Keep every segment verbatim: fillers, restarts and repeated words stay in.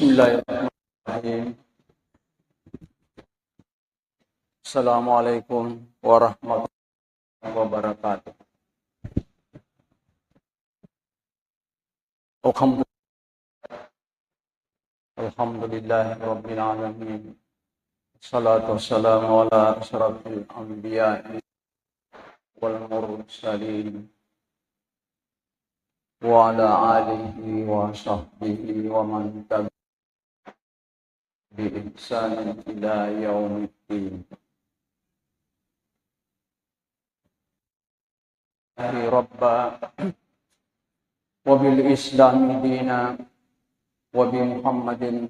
Bismillahirrahmanirrahim. Assalamualaikum warahmatullahi wabarakatuh. Alhamdulillah. Alhamdulillahirabbil alamin. Wassalatu wassalamu ala asyrafil anbiya'i wal mursalin wa ala alihi wa sahbihi wa man tabi'ahum bi ihsanin ila yaumiddin. Rabba wa bil islami dina wa bi Muhammadin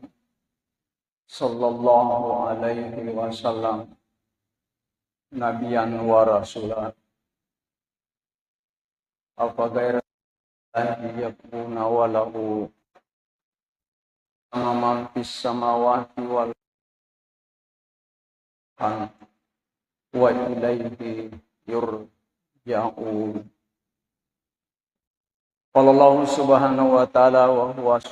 sallallahu alaihi wasallam nabiyan wa rasula. Afa ghaira Allahi yabghuna wa lahu ma fis samawati wal wa ilaihi yurja'un. Qala Allahu subhanahu wa ta'ala wa huwa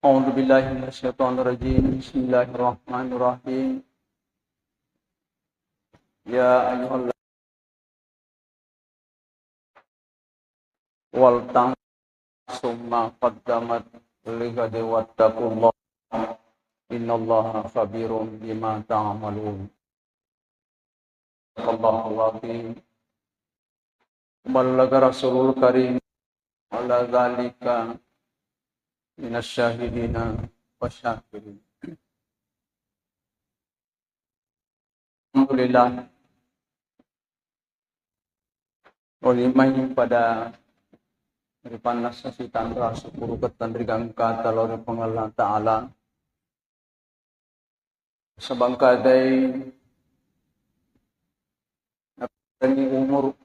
A'udzu billahi minasyaitonir rajim. Bismillahirrahmanirrahim. Ya ayyuhalladzina wal tanzur nafsum ma qaddamat lighadin wattaqullaha innallaha khabirum bima ta'malun. Sadaqallahul azim. Ballaga Rasulul Karim ala dzalika minasyahidina wasyakirin. Alhamdulillah. Olimai pada ripannasa sitanra syukuru ketan rigangka talori Puang Allah Ta'ala. Sabangkadai napadangi umur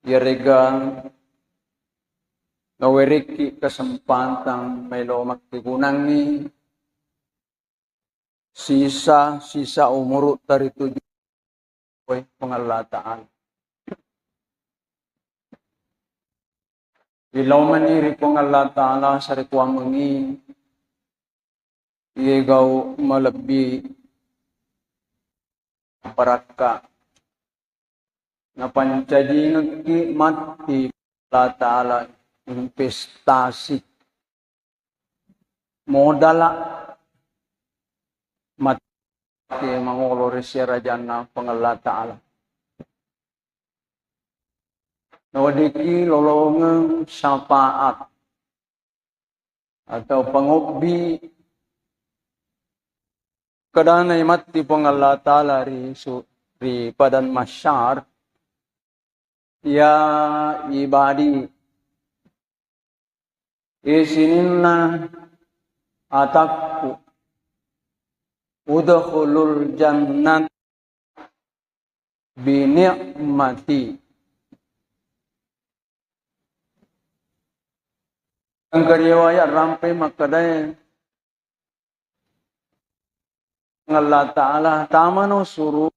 iyarega nawerekki kesempatan melo makkegunangngi sisa-sisa umuru tarituju Puang Allah Ta'ala. Ilomani ri Puang Allah Ta'ala sarekkuammengngi iye gau malebbi barakka napancajingekki matti Allah Ta'ala investasi modala matti mangolo ri siarajanna Puang Allah Ta'ala. Naweddikki lolongeng syafaat atau pangobbi kedanai matti Puang Allah Ta'ala ri su-, ri padang mahsyar, ya ibadi, isininna atakku, udkhulul jannat bi ni'mati. Engka riwayat rampe makkedae Allah Ta'ala tamano suru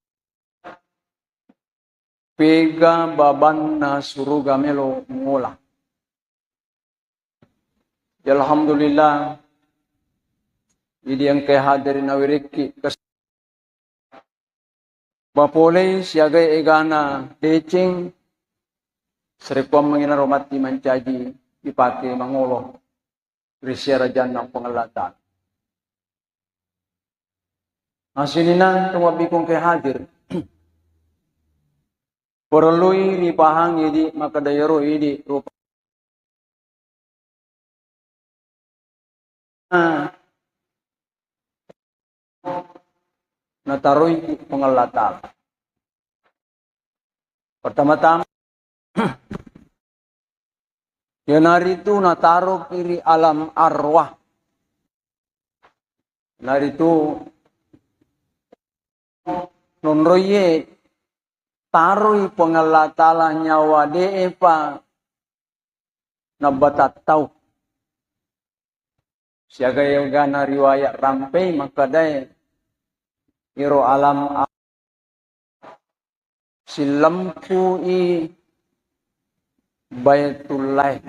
pega babanna suruga melo mola. Ya, alhamdulillah, idi engka hadir nawerekki kes-, mapolei siaga egana deceng, sarekkuammengngi naro matti mancaji ipake mangolo ri siarajanna Puang Allah Ta'ala. Nasininna tawabikung ke hadir. Perlui ripahang idi makkeda iyaro idi rupa nataroi Puang Allah Ta'ala. Pertama-tama, iyanaritu nataroki ri alam arwah. Naritu nonroiye taroi Puang Allah Ta'ala nyawa de'epa nabbatattau. Siaga egana riwayat rampei makkedae iro alam a-, silempui Baitullah.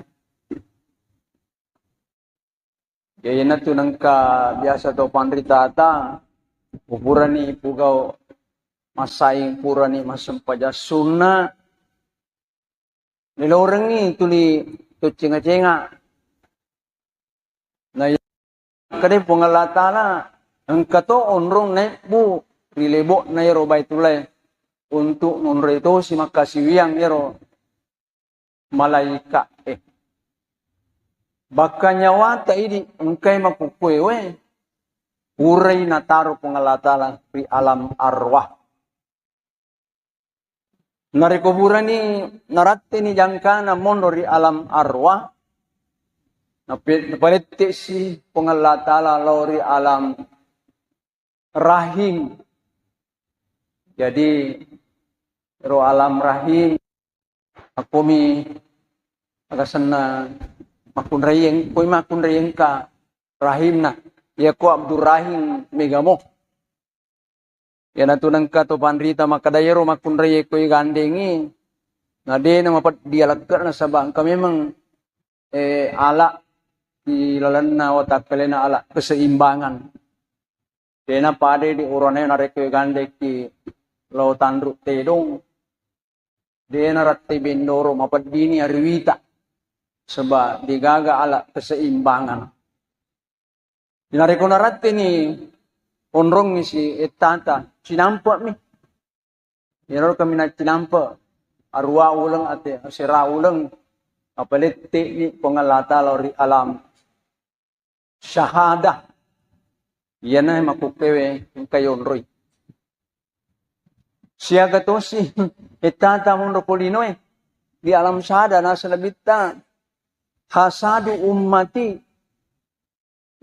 Ya, iyanatu nengka biasa to panritata, purani pugau massaing, purani massempajang sunna, nilorengngi tuli to cenga-cenga. Na iya, makkeda Puang Allah Ta'ala, engka to onrong naebbu ri lebo'na ero Baitullah untuk nonroi tosi makkasiwiang ero malaika e. Bakka nyawata idi engkai makkukkuewe, purai nataro Puang Allah Ta'ala ri alam arwah. Narekko purani naratteni jangkana monro ri alam arwah, nape-, napalettesi Puang Allah Ta'ala lao ri alam rahim. Jadi, ro alam rahim, akkomi agasenna makkunraieng, koi makkunraiengka rahimna. Iyako Abdurrahim megamo. Iyanatu nengka to panrita makkeda iyaro makkunraie ko igandengi, na de na mapeddi alekke'na, nasaba engka memeng, eh, ala di lalenna watakkalena ala keseimbangan. Dena pade di urane narekko igandeki lao tanru tedong, de naratte bendoro mapeddini ariwita, seba degaga ala keseimbangan. Narekko naratteni onrongngi si ettata, cinampe'mi. Iyaro kaminang cinampe' arua uleng ate asera uleng, apalette'ni Puang Allah Ta'ala ri alam syahadah. Iyana makkukkewe engka yonroi. Siaga tosi ettata monro ko linoe di alam syahadah, nasa nabitta, hasadu ummati,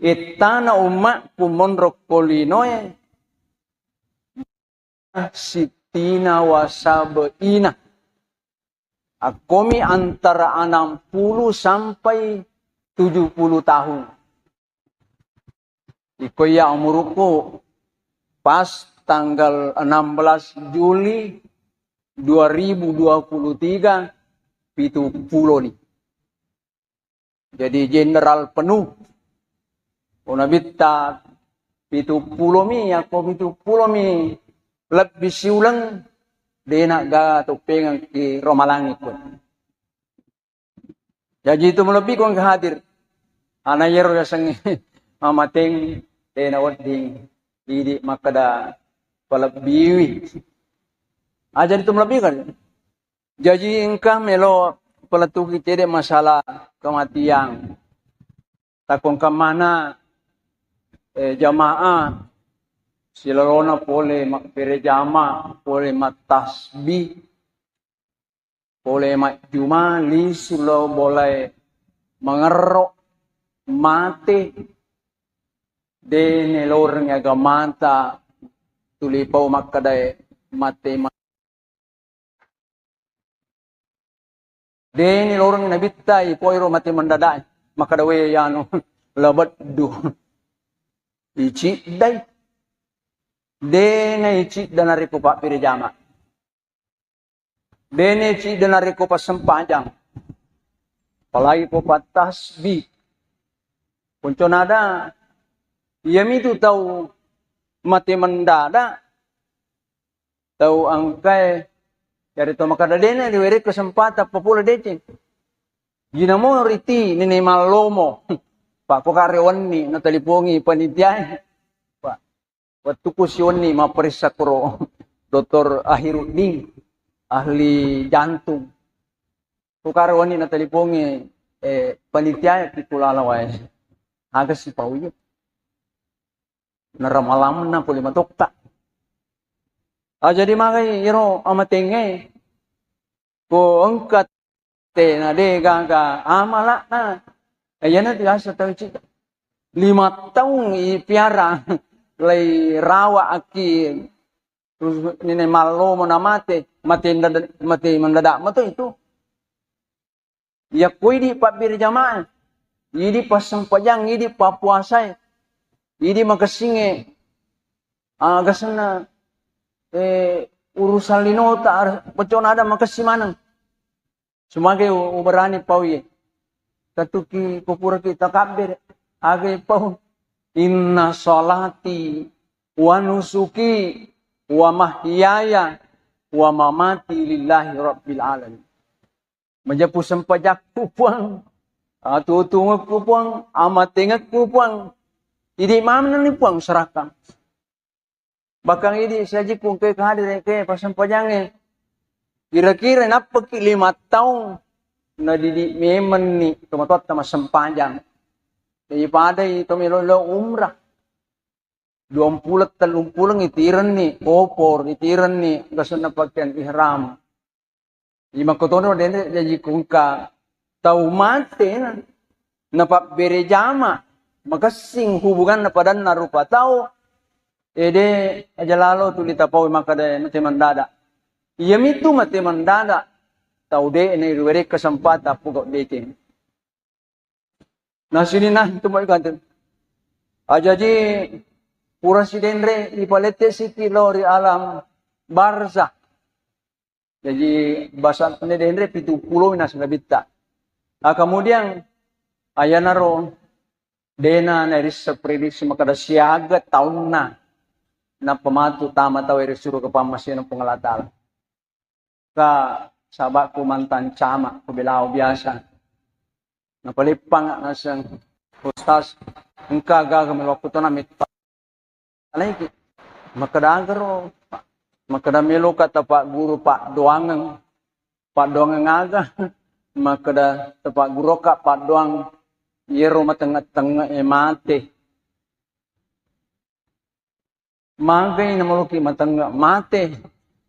ettana ummakku monro ko linoe, sittina wa sab'ina. Akkomi antara enam puluh sampai tujuh puluh tahun. Iko iya umurukku pas tanggal enam belas Juli dua ribu dua puluh tiga, pitu pulo ni. Jadi jenderal penuh. Ko nabitta pitu pulo mi, ako pitu pulo mi lebbi siuleng, dena ga toppengeng ki romalangi ko. Jaji itu melebbi ko engka hadir. Ana yero yasengnge mamateng, dena wedding idi makkeda palebbiwi. Ah, jadi itu melebbi kan. Jaji engka melo palettuki cede masalah kematian. Takko engka mana, eh, jamaah silalona pole mappere jama, pole mattasbih, pole majjuma, lisu lao bolae mangerro, mate, de neloreng agamata tuli pau makkedae mate ma-, de neloreng nabitta ipoi ro mate mendadak, makkeda we yanu labeddu. Iciddai. De na icidda narekko pabbere jama. Dene cidda narekko passempajang. Apalagi ko pattasbih. Konco nada, iyamitu tau mate mendadak, tau engkae, jari to makkeda dene riwere kesempatan papole deceng. Jinamo riti nene mallomo. Pak, ko karewanni natalipongi panitia. Pak, wettuku siwenni mapparessa koro Doktor Ahiruddin, ahli jantung. Ko karewanni natalipongi, eh, panitia ki kulala wae. Aga sipau iya. Naramalamna pole matokta. Ah, jadi magai iro amatengnge ko engka tena de gaga amala'na. Eh, iyana biasa tau cita. Lima taung ipiara, lai rawa aki, terus nene mallomo na mate, mate mendadak, mate mendadak mato itu. Yakko idi pabbere jamaah, idi passempajang, idi pappuasae, idi makessinge, ah, gasenna, eh, urusan linota, ar-, pecona ada makessi maneng. Sumage u-, uberani pau ye. Tatuki ko puraki takabbere. Aga ipau? Inna salati wa nusuki wa mahyaya wa mamati lillahi rabbil alamin. Majeppu sempajakku, Puang. Atuo-tuongekku, Puang. Amatengekku, Puang. Idi manenni, Puang, serakang. Bahkan idi siajikku engkae hadir engkae passempajangnge. Kira-kira nappaki lima taung, nadidi memenni tomatoatta massempajang. Jadi padai to melo-lo umrah. Duampuleng, tellumpuleng itirenni kopor, itirenni gasenna pakaian ihram. Iya makkotono denre jaji kungka tau mate na, napabbere jama, makessing hubunganna padanna rupa tau, ede aja lalo tuli tapau makkeda mate mendadak. Iyamitu mate mendadak, tau de' nariwereng kesempatan pogau' deceng. Nah, sininna tu mai kante. Ah, jaji pura sidenre ipalette siki lao ri alam barzah. Jaji basa ne denre pitu pulo na selabitta. Ah, kemudian ayanaro dena narissa prediksi makkeda siaga taunna nappa matu tama tau ri suruga pammasena Puang Allah Taala. Ka sabakku mantan camat, ku Belau biasa. Napaleppang naseng, "Ustaz, engka gaga melo wakkutona metta." Alaiki. Makkeda agaro, makkeda meloka tapagguru paddoangeng. Paddoangeng aga? Makkeda tapagguroka paddoang yero matengngeng-tengngeng e mate. Magai namoloki matengngeng mate,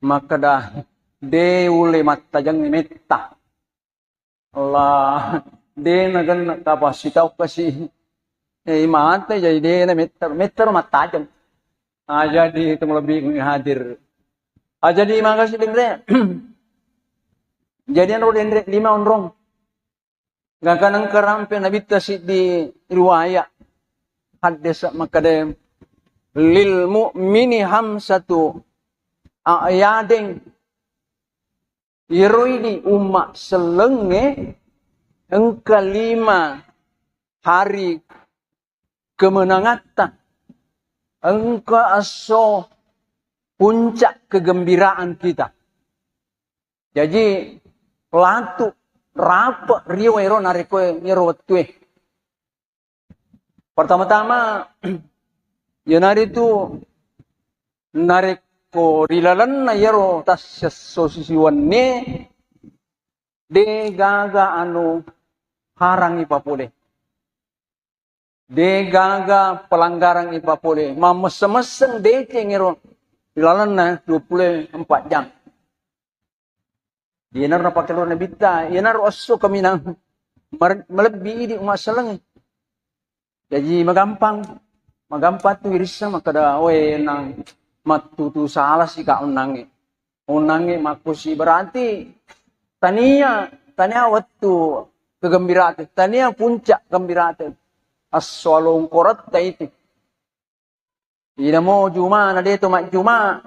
makkeda de ulle mattajeng metta. Allah, de nagenna kapang sitau kasi. Eh, mate jadi de na metta, metta ro mattajeng. Ah, jadi itu lebih hadir. Ah, jadi makasih denre. Jadi anu denre lima onrong. Gangkaneng karampe nabitta siddi riwaya haddesa makkeda, "Lil mu'mini hamsatu a'yadeng." Iyaro idi umma sellengnge engka lima hari kemenangatta, engka esso puncak kegembiraan kita. Jaji, latu rape rio ero narekko ero wettue. Pertama-tama, iyanaritu narekko ri lalenna iyaro tassesso sisiwennie, de gaga anu harangi papole. De gaga pelanggaran ipapole. Mammesseng-messeng deceng ero ri lalenna dua puluh empat jam. Iyanaro napakkello nabitta, iyanaro esso kaminang mar-, malebbi idi umma sellengnge. Jaji magampang, magampang tu irisseng makkeda, "Oe, nang mattutu sala sika onnangnge." Onnangnge makkusi, berarti tania, tania wettu kegembirate, tania puncak gembirate. Esso alongkoretta itu. Inamo juma na de to majjuma.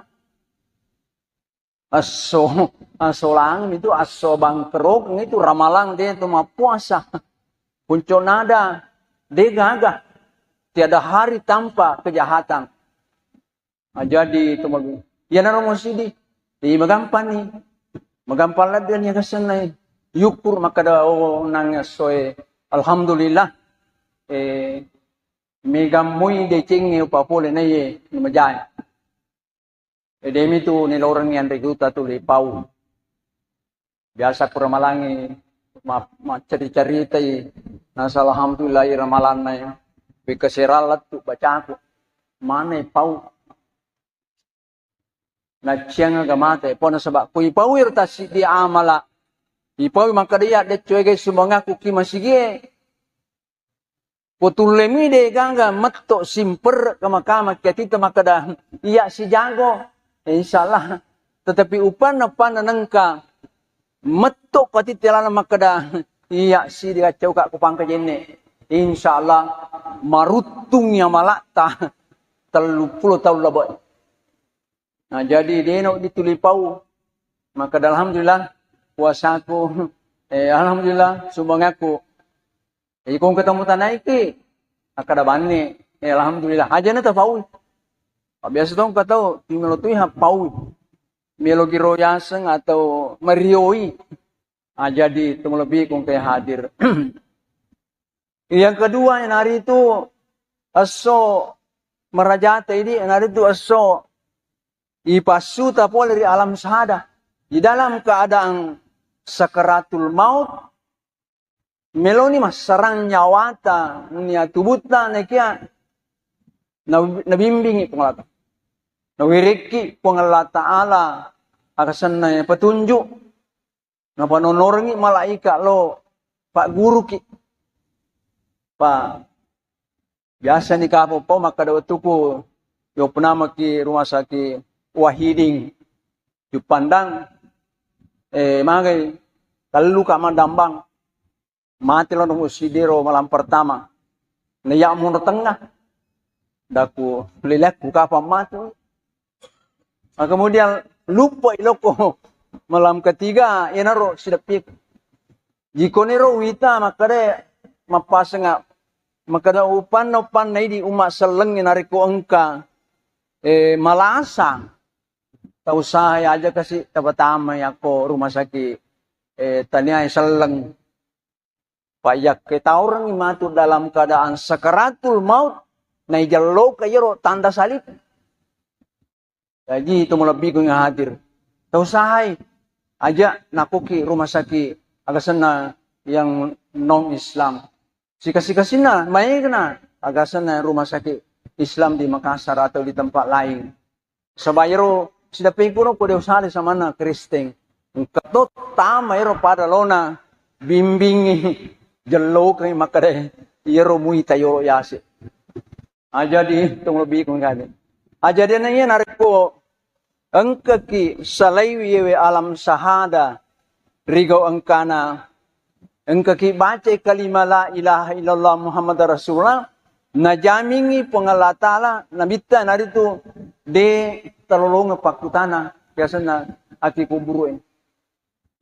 Esso, esso langeng itu, esso bangkerokeng itu, ramalang de to mappuasa. Puncak nada, de gaga. Tiada hari tanpa kejahatan. Ah, jadi itu magi. Iyanaro musidi. Di magampang ni. Magampang ladde ni gasenna. Yukur makkeda, oh, nang essoe. Alhamdulillah. Eh, megammui decengnge upapole na ye, ni majae. Edemi tu nilorengngi anre juta tu lipau. Biasa ku ramalangngi ma-, maccari-caritai, nasa alhamdulillah i ramalanna i. Wekka serang lettu bacaku. Mana ipau? Nacciang aga mate. Pona sebab ku ipau iro tassiddi amala. Ipau makkeda iya deccoe gai sumbangaku ki masigie. Ko tullemi de gaga metto simperre kama-kama ki atita makkeda iya sijago. Insya Allah. Tetapi upanna, upanna nengka metto ko atitta lana makkeda iya si digaccauka ko pangka jenne. Insya Allah maruttung ya malakta tellu pulo taung labo. Nah, jadi deno dituli pau. Makkeda alhamdulillah puasaku. Eh, alhamdulillah sumbangaku. Jadi kong ketemu tanaiki. Akkeda banne, eh, alhamdulillah. Ajana tapaui. Biasa tong engka tau, timelo tui ha paui. Melo giro yaseng atau marioi. Ah, jadi tong lebih kong kayak hadir. Yang kedua, iyanaritu esso marajata idi, iyanaritu esso ipassuta pole ri alam sahada. Di dalam keadaan sakaratul maut, meloni massarang nyawata, nennia tubutta, nekia na-, nabimbingi Puang Allah Ta'ala. Nawirekki Puang Allah Ta'ala, akasenna petunjuk, napanonorengi malaika lo pagguruki. Pa, biasa ni kapang pau makkeda wettuku yo penamaki rumah sakit Wahiding, Juppandang, eh, magai, tellu ka madambang. Mati lo nomor sidero malam pertama. Neya mono tengah. Daku lelekku kapang mati. Nah, kemudian lupa iloko malam ketiga, iyanaro sidepi. Jikoniro wita makkeda mappasenga, makkeda upanna, upanna idi umma selleng narekko engka, eh, malasa. Tau sae aja kasi tapatama yako rumah sakit, eh, taniai selleng. Payyakke taurengngi matu dalam keadaan sakaratul maut, naijelloka iyaro tanda salib. Jaji, itu malebbiku yang hadir. Tau sahai aja nakoki rumah sakit agasenna yang non Islam. Sikasi-kasinna maegna agasenna rumah sakit Islam di Makassar atau di tempat lain. Sabairo sidappengku ro kode usale samanna Kristen. Engka to tama ero pada lona bimbingi jellokengi makkeda iyaro muita yolo yase. Ah, jadi, tong lebih kong kami. Ah, jadi, naiya narekko engkaki salaiwi yewe alam sahada rigau engkana, engkaki baca kalima la ilaha illallah Muhammad Rasulullah, najamingi Puang Allah Ta'ala, nabitta naritu de talolongeng pakkutana, biasana aki kuburue.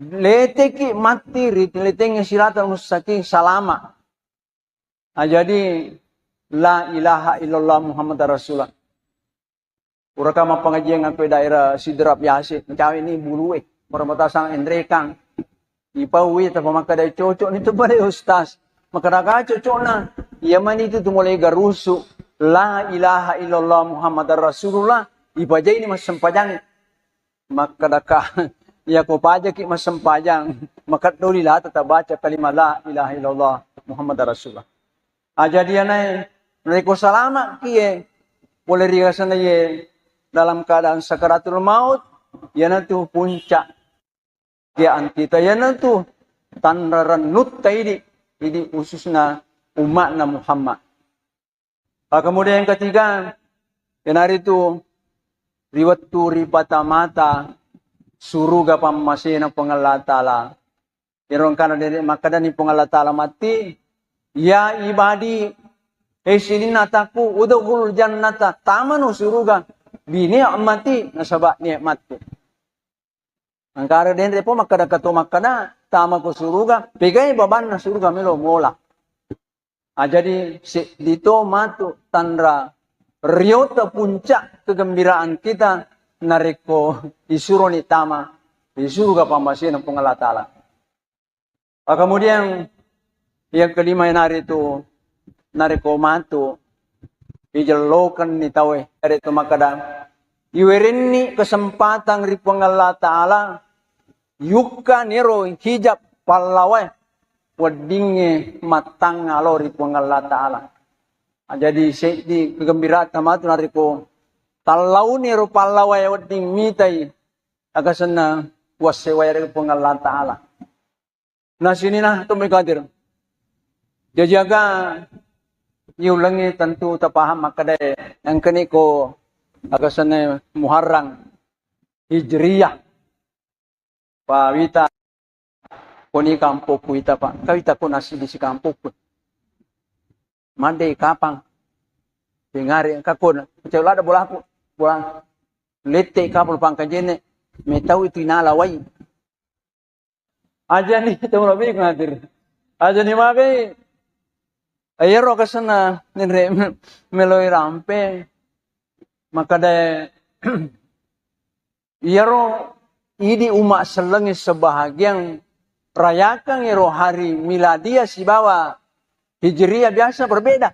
Leteki matti ri leteng sirata mustaqim salama. Ah, jadi, la ilaha illallah Muhammad Rasulullah. Uraka mappangajiang aku daerah Sidrap Yase, mencawe ini bulue, permetasang endrekang. Ipaui tapa makkeda cocok ni tu pada ustaz. Makkeda ka cocokna. Iya mani itu tu mulai garusu. La ilaha illallah Muhammad Rasulullah. Ipajai ni massempajang. Makkedaka, iya ko pajaki massempajang, makeddoli lata tabaca kalima la ilaha illallah Muhammad Rasulullah. Ah, jadi anae, narekko salama kie, pole ri asana ye dalam keadaan sakaratul maut, iyanatu puncak kebahagiaan kita, iyanatu tanrarennutta idi, idi khususna umma'na Muhammad. Ah, kemudian yang ketiga, iyanaritu ri wettu ripatamata suruga pammasena Puang Allah Ta'ala. Iyaro engkana dede makkedani Puang Allah Ta'ala matti, "Ya ibadi, he sininna atakku, udkhulul jannata, tamano suruga, bi ni'mati, nasaba nikmatku." Engkara denre po makkeda kato makkeda, tamako suruga, pegai babanna suruga melo mola. Ah, jadi, seddi to matu tanra riota puncak kegembiraan kita narekko isuroni tama ri suruga pammasena Puang Allah Ta'ala. Ah, kemudian yang kelima iyanaritu narekko matu ijellokenni tauwe, iyanaritu makkeda iwerenni kesempatan ri Puang Allah Ta'ala yukka niro hijab pallawae weddingnge mattangnga lao ri Puang Allah Ta'ala. Ah, jadi seddi kegembiraan tamatu narekko tallauni ro pallawae wedding mitai agasenna wassewai ri Puang Allah Ta'ala. Nah, sini nah, to mekadir. Jajaga niulengi tentu tapaham makkeda engkani ko agasenna Muharram Hijriyah. Pawita koni kampokku ita, Pak. Kawita ko nasi di si kampokku. Mande kapang. Dengare engka ko na. Cewek lada bolaku. Bola. Lette kapal pangkajene. Metau itu inala wai. Aja ni tau lebih ngadir. Aja ni magai. Iyaro aga senna nere meloi rampe, makkeda iyaro idi umma sellengnge sebahagiang rayakan ero hari miladiah sibawa hijriah biasa berbeda.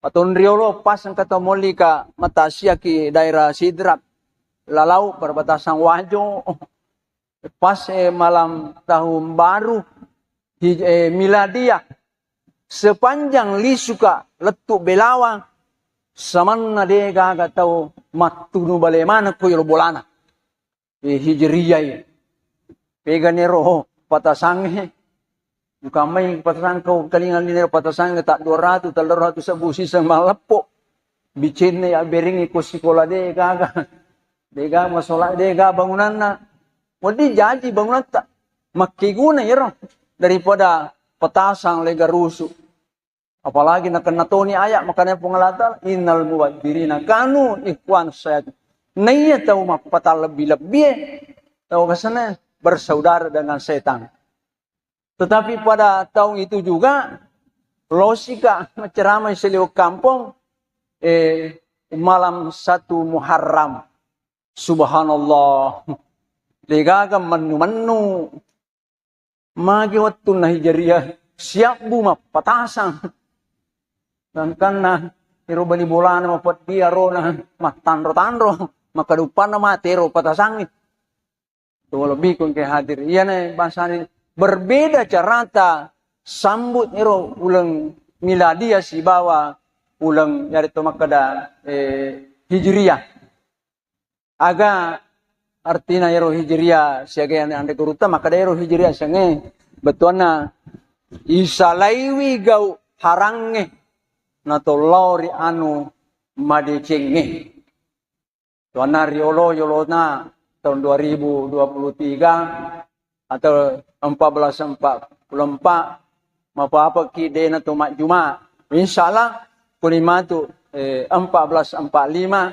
Patonriolo pas engka tau mollika matasiaki daerah Sidrap, Lalau, perbatasan Wajo. Pas, eh, malam tahun baru hij-, eh, miladiah, sepanjang lisuka lettu Belawang, samanna de gaga tau mattunu bale maneng ko yolo bolana. Eh, hijriah iya. Pegani ro patasangnge. Bukan main patasang ko kalinga linero patasangnge tak dua ratus, tellu ratus sebbu siseng malleppo. Bicinna ya berengi ko sikola de gaga. De gaga masola de gaga bangunanna. Wedding jaji bangunatta. Makkeguna iyaro daripada patasang lega rusu. Apalagi nakenna toni ayat makanya Puang Allah Ta'ala, "Innal mubazzirina kanu ikhwan syayatin." Naiya tau mappatang lebbi-lebbie, tau kesana bersaudara dengan setan. Tetapi pada tahun itu juga, losika ceramah seliweng kampung, eh, malam satu Muharram. Subhanallah. Degaga mennu-mennu. Magi wettunna hijriah, siabbu mappatasang. Gangkanna ero bali bolana mapeddi arona mattanro-tanro, makadupanna mate ero patasangnge. Tuwo lebbi ku engke hadir. Iyana bangsana berbeda carata sambut ero uleng miladiah sibawa uleng yarito makkeda, eh, hijriah. Aga artina ero hijriah siaga anre gurutta, makkeda ero hijriah sengnge bettuanna isalaiwi gau harangnge natolao ri anu madecengnge. Tuanna riolo yolona tahun dua ribu dua puluh tiga atau empat belas empat puluh empat, mapapaki dena to majjuma. Insya Allah, kuni matu, eh, empat belas empat lima,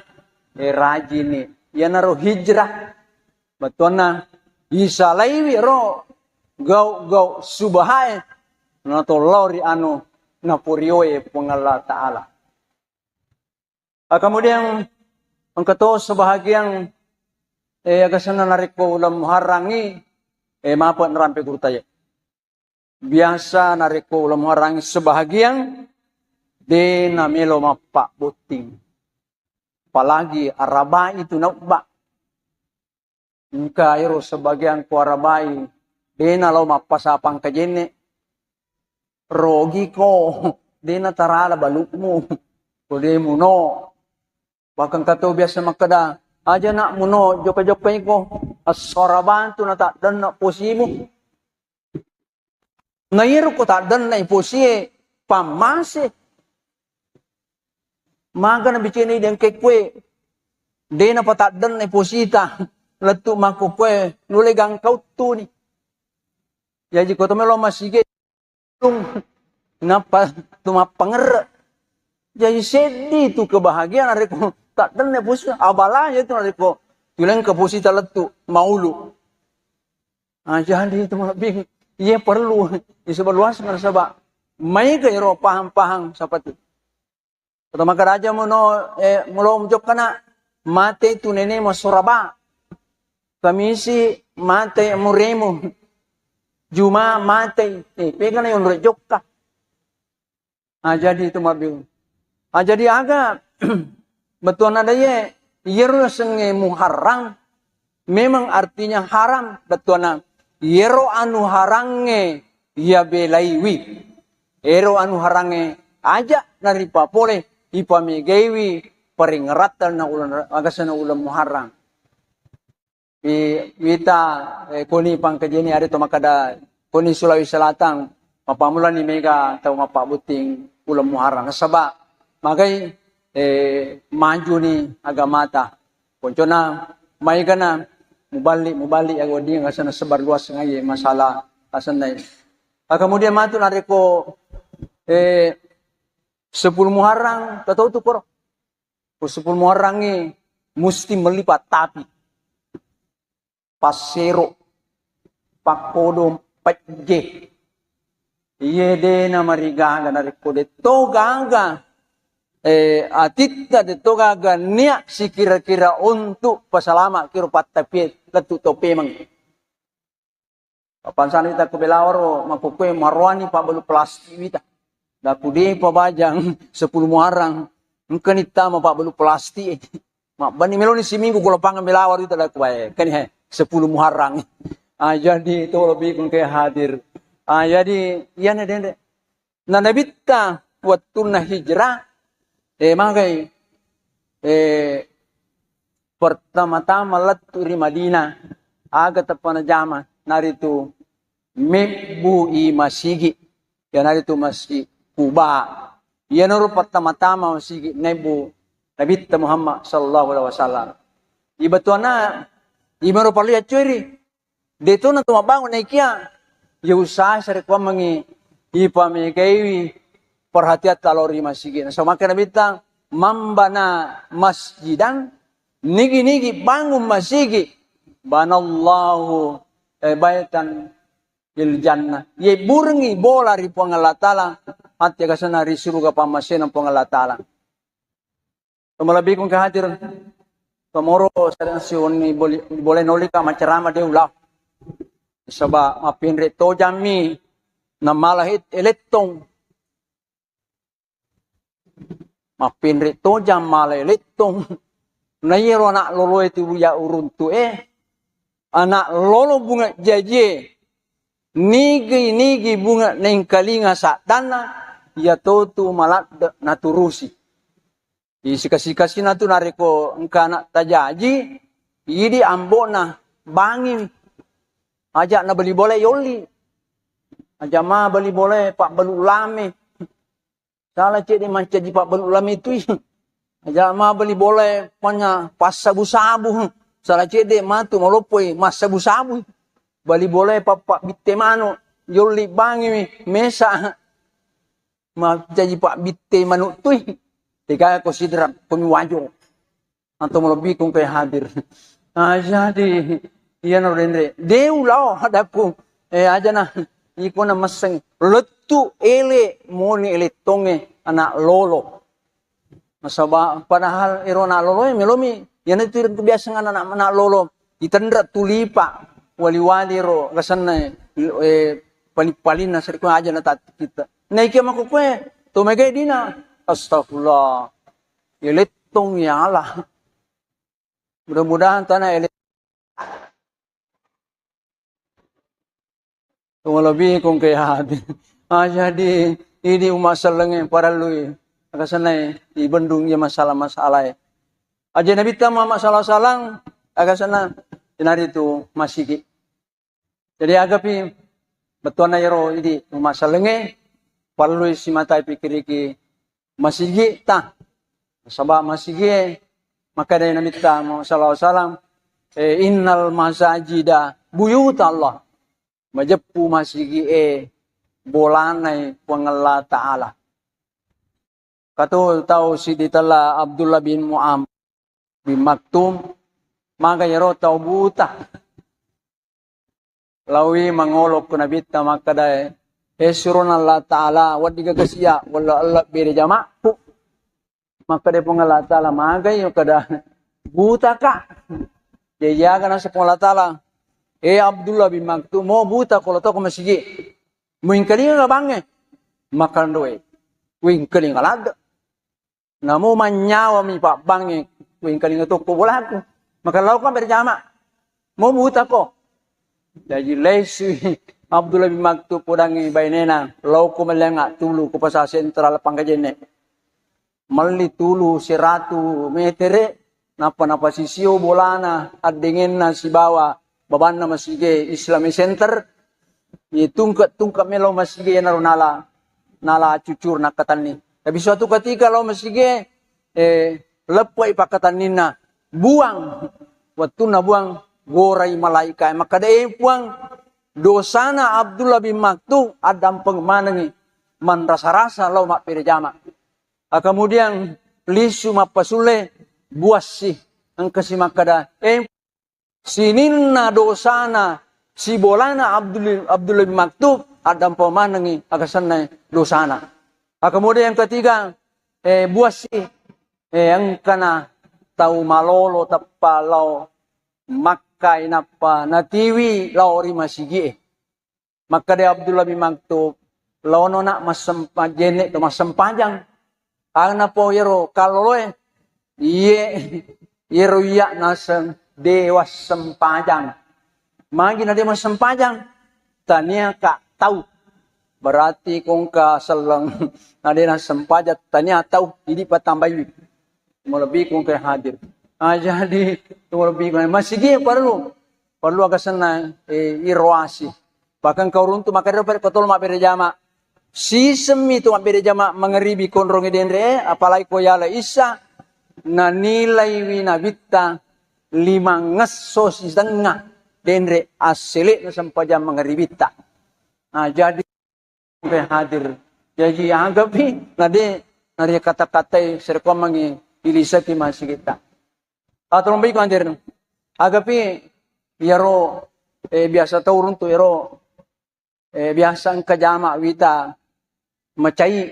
eh, rajini. Iyanaro hijrah. Bettuanna, isalaiwi ro gau-gau subahae, natolao ri anu napurioe Puang Allah Ta'ala. Ah, kemudian engka to sebahagian, eh, aga senna narekko uleng Muharrangngi, eh, mape narampe gurutta iye. Biasa narekko uleng Muharrangngi sebahagian de namelo mappabbotting. Apalagi arabai tu naubba. Engka ero sebagian ko arabai, de nalao mappasapang kajenne. Rogi ko, de natarala balukmu. Ko de muno. Bahkan engka to biasa makkeda, "Aja nak muno, jokka-jokka iko. Assarabang tu nataddenna posimu." Na iyaro ko taddenna posie, pammase. Maga nabicini dengke kue. De napataddenna posita. Lettu makko kue, nulle gangka uttuni. Jaji ko to melo masige, tung, nappa tu mappangerre. Jaji seddi tu kebahagiaan narekko taddenna posi, abalanya tu narekko tuleng ke posita lettu maulu. Ah, jadi itu malebbi. Iya perlu. Iya sebab luas nasaba maega ero pahang-pahang seperti. Atau maka raja muno, eh, mulo mujokkana mate tu nene masoraba. Kamisi mate muremu. Juma mate. Eh, pegana yonro jokka. Ah, jadi itu mabbiu. Ah, jadi aga bettuanna daye, iyero sengnge Muharram memang artinya haram bettuanna. Iyero anu harangnge iya belaiwi. Ero anu harangnge aja naripapole ipamegaiwi peringeratta na uleng, agasena uleng Muharram. I, wita, eh, koni pangkajeni ada to makkeda koni Sulawesi Selatan, mappammulani mega tau mappabbotting uleng Muharram. Nasaba magai, eh, majuni agamata. Koncona maegana muballi, muballi aga wedding agasena sebar luas ngai masalah asenna. Ah, kemudian matu narekko, eh, sepuluh Muharram, tatau tu koro. Ko sepuluh Muharrangngi musti melli pattapi, passero, pakkodong, pejje. Iye de' namarigaga narekko de' to gaga, eh, atitta de' to gaga niat sikira-kira untuk pasalama' kiro pattapie lettu' to pemeng. Papansana wita ko Belawa ro, makkokkoe maroani pabbalu plastik wita. Daku de' pabajang sepuluh Muharram, engkani tama pabbalu plastik. Mabbani meloni siminggu ko lapangan Belawa ro wita daku bae. Kani he, sepuluh Muharram. Ah, jadi to lebih kun ke hadir. Ah, jadi iyana dende. Na Nabitta wettunna hijrah, eh, magai, eh, pertama-tama lettu' ri Madinah, aga teppa najama, naritu mebbu i masigi, iyanaritu Masjid Quba. Iyanaro pertama-tama masigi nebbu Nabitta Muhammad sallallahu alaihi wasallam. Ibatuana, imaro parellu yaccori, de' to na to mabbangun naikia, ya usaha sarekkuammengngi ipamegaiwi perhatiatta lao ri masigi. Nasaba makkeda Nabitta, "Man bana masjidan," nigi-nigi bangun masigi, "banallahu, eh, baitan fil jannah." Yebburengngi bola ri Puang Allah Taala, matti agasana ri suruga pammasena Puang Allah Taala. Tomalebbikung ke hadir, tomoro sadang siwenni boli-, boleh nolika macerama de' ulao. Saba' mapinre' tojammi namala het-, elettong. Mapinre' tojang mala elettong. Na iyaro ana' loloe tu ya uruntu e. Ana' lolo bunga jajie. Nigi-nigi bunga naengkalinga saddanna, iya totu maladde' naturusi. Isikasi-kasina tu narekko engka ana' tajaji, idi ambo'na bangi. Aja' nabali bola yolli. Aja' ma bali bola pabbalu lame. Sala cedde' mancaji pabbalu lame tui. Aja' ma bali bola panya passabu-sabu. Sala cedde' matu maloppoi massabu-sabu. Bali bola pappa bitte manu. Yolli bangi mesa. Mancaji pabbitte manu tui. Tega ko sidra ko mi wajo. Atau malebbikung ke hadir. Ah, jadi, iyana denre. De' ulao hadapku. Eh, aja na. Iko na messeng. Lettu' ele' moni elettonge ana' lolo. Nasaba' padahal ero ana' lolo e melomi. Iyana tu biasa ana', ana' lolo. Itenre' tulipa. Wali-wali ro. Gasanna, eh, paling-paling na serikun aja na tatti kita. Naikia makkokkoe. To mega dina. Astagfirullah. Elettong ya Allah. Mudah-mudahan tana ele-, lebih kong ke hati. Ah, jadi ini umat selenge parallui. Akasanai ibendung ya masalah-masalah. Aja Nabi ta Muhammad sallallahu alaihi wasallam, akasana inari tu masigi. Jadi agapi bettuanna iyaro idi umassalengnge, parellui simatai pikkiriki masigi'ta. Nasaba masigi'e, makkedai Nabitta Muhammad sallallahu alaihi wasallam, eh, "Innal masajida buyutallah." Majeppu masigi'e bolanai Puang Allah Ta'ala. Katu tau siddi tella Abdullah bin Mu'am bin Maktum, maga iyaro tau buta. Laowi mangolo ko Nabitta makkedae, "Eh, surona Allah Ta'ala, wedding gaga sia wella ella bere jamakku." Makkeda Puang Allah Ta'ala, "Magai?" Makkeda, "Butaka." Jaji aga naseng Puang Allah Ta'ala, "Eh, Abdullah bin Maktum, mo buta ko lo toko masigi. Muingkalinga bangnge?" Makkeda, "Ndoe, wingkalinga ladde." Namo manyawami pabbangnge, wingkalinga tokko bolaku. Maka laoka berjama. Mo butako. Jaji lesui Abdullah bin Maktum podangngi bainena, laoko mellenga tulu ko pasar sentral Pangkajene. Melli tulu seratu metere, nappa napasisio bolana addengenna sibawa babanna masige Islamic Center, ye tungke-tungke melo masige yenaro nala, nala cucur nakkatenni. Tapi suatu ketika lao masige, eh, leppoi pakkatenninna, buang, wettunna buang, gorai malaika, makkeda, "Eh, Puang, dosana Abdullah bin Maktum addampeng manengi manrasa-rasa lao mappere jama." Ah, kemudian lisu mappasulle, buassi, engkasi makkeda, "Eh, sininna dosana sibolana Abdul-, Abdullah bin Maktum, addampa manengngi aga senna dosana. Ah, kemudian yang ketiga, eh, buassi, eh, engkana tau malolo teppa lao Makkai nappa natiwi lao ri masigi'e. Makkeda Abdullah bin Maktum, "Laono nak massempajang, to massempajang." Ana po yero kalloloe, "Iye, yero iya naseng de wassempajang." Magi na de massempajang? Tania ka tau. Berarti kongka selleng na de nassempajang, tania tau, idi patambaiwi. Malebbi kongka hadir. Ah, jadi, malebbi kongka. Masigi perlu. Perlu aga senna, eh, iroasi. Bahkan kau runtu makkeda pada kotolo mabbere jama. Sisemmi tu mabbere jama mangeribi konrongi denre, apalagi ko yala isa, nanilaiwi nabitta lima ngesso sitengnga denre assele na sempajang mangeribitta. Ah, jadi hadir. Jaji agapi nade nari kata-katai serekomangi ilisaki masigitta. Atau lomba iko hadir. Agapi yaro, eh, biasa tau runtu yaro, eh, biasa engka jama wita macai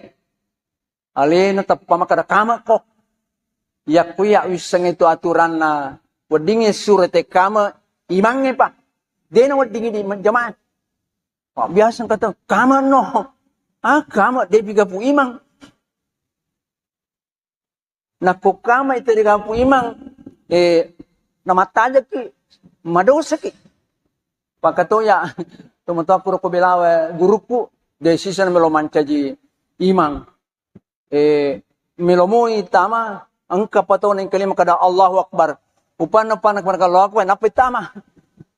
alena teppa makkeda kama ko. Yakku ya wisseng itu aturanna weddingi sure te kama imangnge pa. Dena weddingi di jamaah. Wah, biasa kata, "Kama no." Ah, kama depi gapu imang. Nakko kama itu di gapu imang, eh, namatajaki, madosaki. Pakatoya, tomatoakku roko belawa guruku, de sisa melo mancaji imang. Eh, melo moi tama, engka patona engka lima kada Allahu Akbar. Upanna, upanna kepada Allahu Akbar, nappa tama.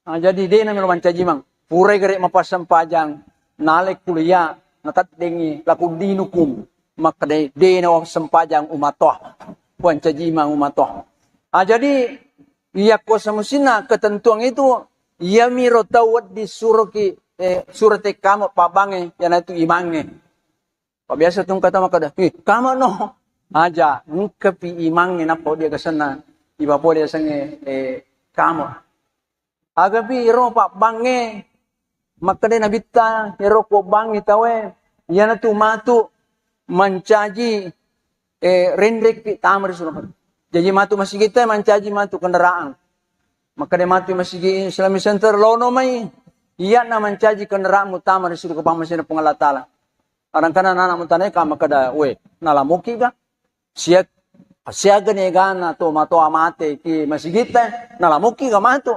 Ah, jadi dena melo mancaji mang. Purai gare mapassempajang, nalai kuliah, nataddengi laku dinukum. Makkeda dena sempajang umatoa. Wancaji mang umatoa. Ah, jadi iya ko semusinna ketentuan itu, iya miro tau wedding suroki, eh, suro te kama pabange, yana itu imange. Pabiasa tu engka tau makkeda, "Ih, kama no." Aja, engkapi imangnge nappa dia kesenna. Iba pole asengnge, eh, kama. Agapi ero pabbangnge, makkeda nabitta, ero ko bangngi taue, iyanatu matu mancaji, eh, renrekki tama ri surga. Jaji matu masigitta mancaji matu kendaraan. Makkeda matu masigi Islamic Center, lono mai, iyana mancaji kendaraan mutama ri surga pammasena Puang Allah Taala. Kadang-kadang anak-anak mutanaika makkeda, "We, nalamuki ga? Siag-, siaga ni egana to matoa mate ki masigitta, nalamuki ga matu?"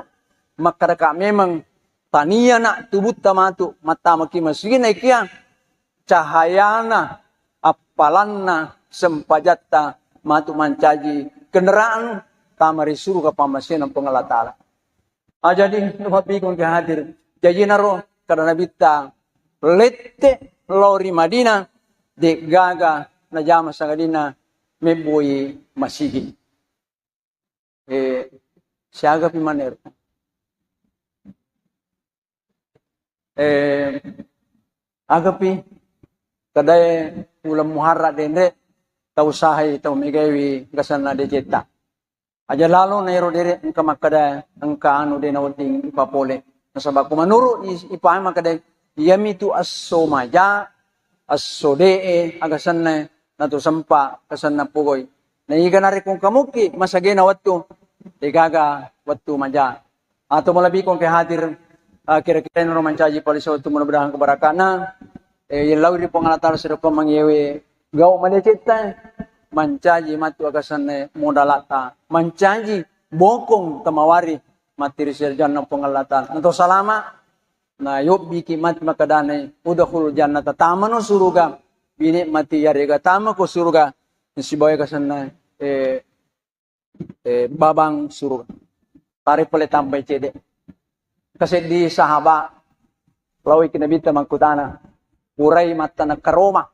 Makkeda ka memang tania nak tubutta matu, mattamaki masigitta ikia cahayana, appalanna, sempajatta matu mancaji kendaraan tama ri suruga pammasena Puang Allah Taala. Ah, jadi, mabbikung ke hadir. Jaji naro kada nabitta lette lao ri Madinah, de'gaga najama sangadinna mebbui masigi. Eh, siagapi manero. Eh, agapi kadae uleng Muharram denre tau sahai tau megaiwi gasanna decetta. Aja lalo naero dere engka makkeda engka anu de nawedding ipapole. Nasaba ko menurut i-, ipahami makkeda iyamitu esso maja, esso de'e, aga senna natu sempa kesenna pogoi. Na iga narekko engka mukki masagena wettu, degaga wettu maja. Atau malebbi ko engka hadir, ah, kira-kira enaro mancaji pale sewettu, mudah-mudahan kebarakana, eh, yellau ri Puang Allah Taala serekko mangewe gau madecetta, mancaji matu aga senna modalata, mancaji bokong tamawari mati ri sarjanna Puang Allah Taala. Nato salama, na yobbiki mati makkedana, "Udkhul jannata, tamano suruga, bini mati yarega tamako suruga, sibawa aga senna, eh, eh, babang suruga." Tare pole tambai cede. Kaseddi sahaba, laoiki Nabitta makkutana, purai mattana karoma.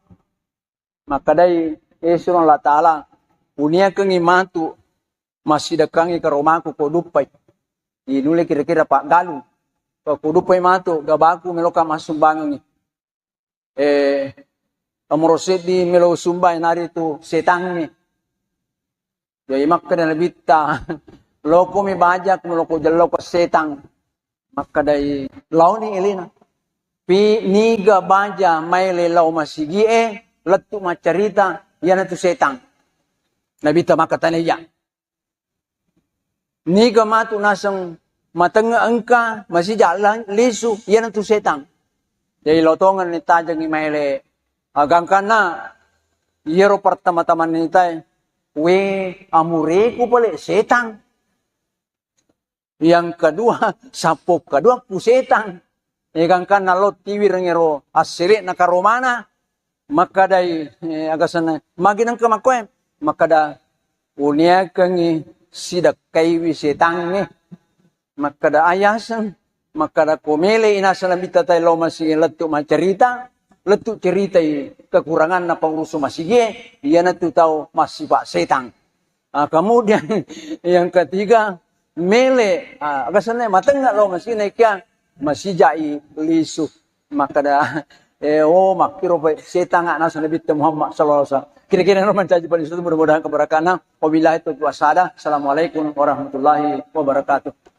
Makkedai, "Eh, Surang Allah Taala, uniakengngi matu massidekkangngi karomaku ko duppai." Inule kira-kira paggalung. Ko duppai matu, gabaku meloka massumbangengngi. Eh, nomoro seddi melo sumbai naritu setangnge. Jadi makkeda Nabitta, "Lokomi bajak meloko jelloka setang." Makkedai, laoni elena. Pi-, niga baja maele lao masigi'e, lettu maccarita, iyanatu setang. Nabitta makkatanaya. Niga matu naseng matengnga engka masija la-, lisu, iyanatu setang. Jadi lao tongenni tajengngi maele, ah, gangkanna iyaro pertama-tama nitae, we, amureku pale setang. Yang kedua, sappo kedua ku setang. E, gangkanna lao tiwireng ero assele'na karomana, makkadai, e, aga senna, magi nengka makkoe? Makkada, uniakengngi sidekkaiwi setangnge. Makkada ayaseng, makkada ko mele inaseng Nabitta tae lao masigi lettu maccarita, lettu ceritai kekuranganna pangurusu masigie, iyanatu tau massipa setang. Ah, kemudian yang ketiga, mele, ah, aga senna, matengnga lao masigi, naekia masijai lisu. Makkada, eh, oh, makkiro pe setang naseng Nabitta Muhammad sallallahu alaihi wasallam. Kira-kira ero mancaji paling suatu, mudah-mudahan keberkahanna. Wabillahi taufiq wassada. Assalamualaikum warahmatullahi wabarakatuh.